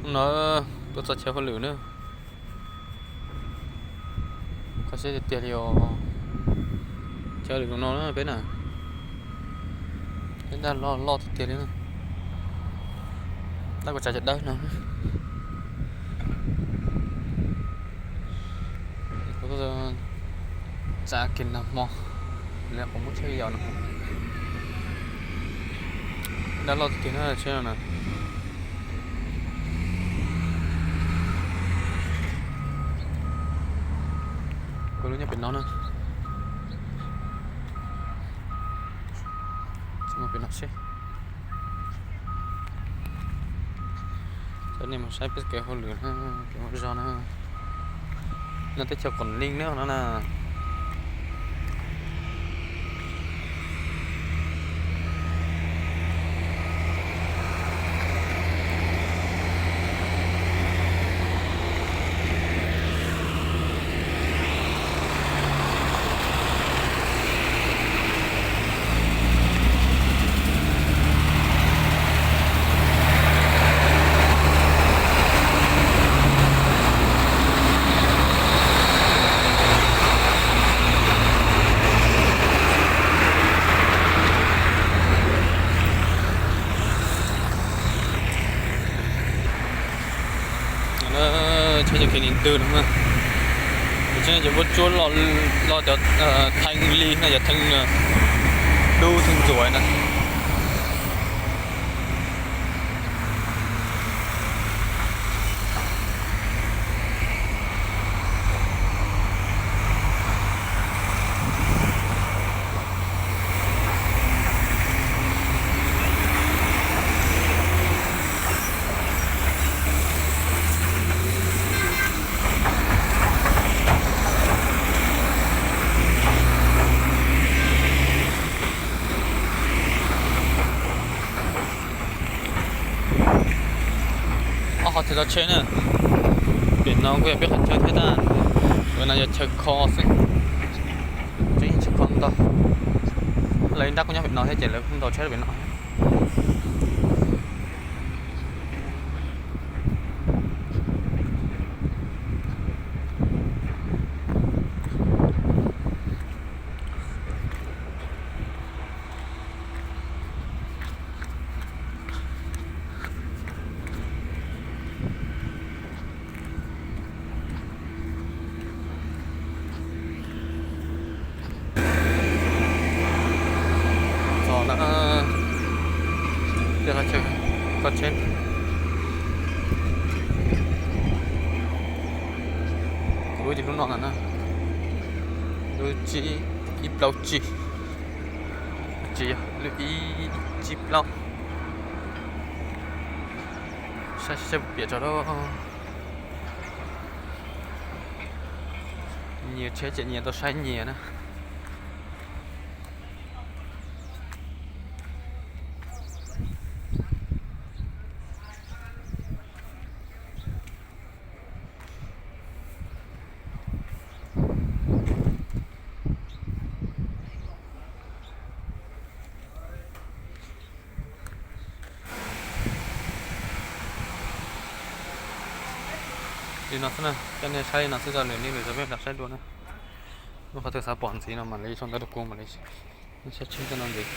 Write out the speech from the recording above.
No tuaj txog chaw hauj lwm na. Kho siab tiag tiag li os. Chaw hauj lwm zoo no na peb na. Peb daj loj loj tiag tiag li na. Daj kuv tsav cov dawb no. Txav kiag nag hmo, lawv qhov muab tsheb yaus no. Daj loj tiag tiag na tsheb no na. Kuv lub nyob pem no na. Pem no seb. Cov nej mus saib peb kev hauj lwm na, kev ua zog na. No teb chaws Quảng Ninh na no na. Tsheb cov Kiav Nis Twg no, tsheb no ces vuab tsuab los cov Thanh Ly no, cov Thanh Đu Thanh Duệ na. Ob qhov chaw tso tsheb na. Pem no kuj yog peb qhov chaw thiab tab, ua no yog chaw kho xwb. Tseem chaw kho ntau. Lawv ib nrab kuj nyob pem no thiab ces lawv kuj ntaus tsheb rau pem no. Txog na, tej qhov chaw kho tsheb. Kuv lub ces lub no ntag na, lub tsib, ib plaub tsib, tsis yog, lub ib tsib plaub. Saib seb puas piam tso lauj. Nyias tsheb ces nyias tau saib nyias na. Li no xwb na, coj nej saib li no xwb, tso lwm li lwm zog peb mam saib dua na. Muaj qhov twg xav pom ntxiv no mam li sau ntawv rau kuv mam li saib tsheb coj no ntxiv.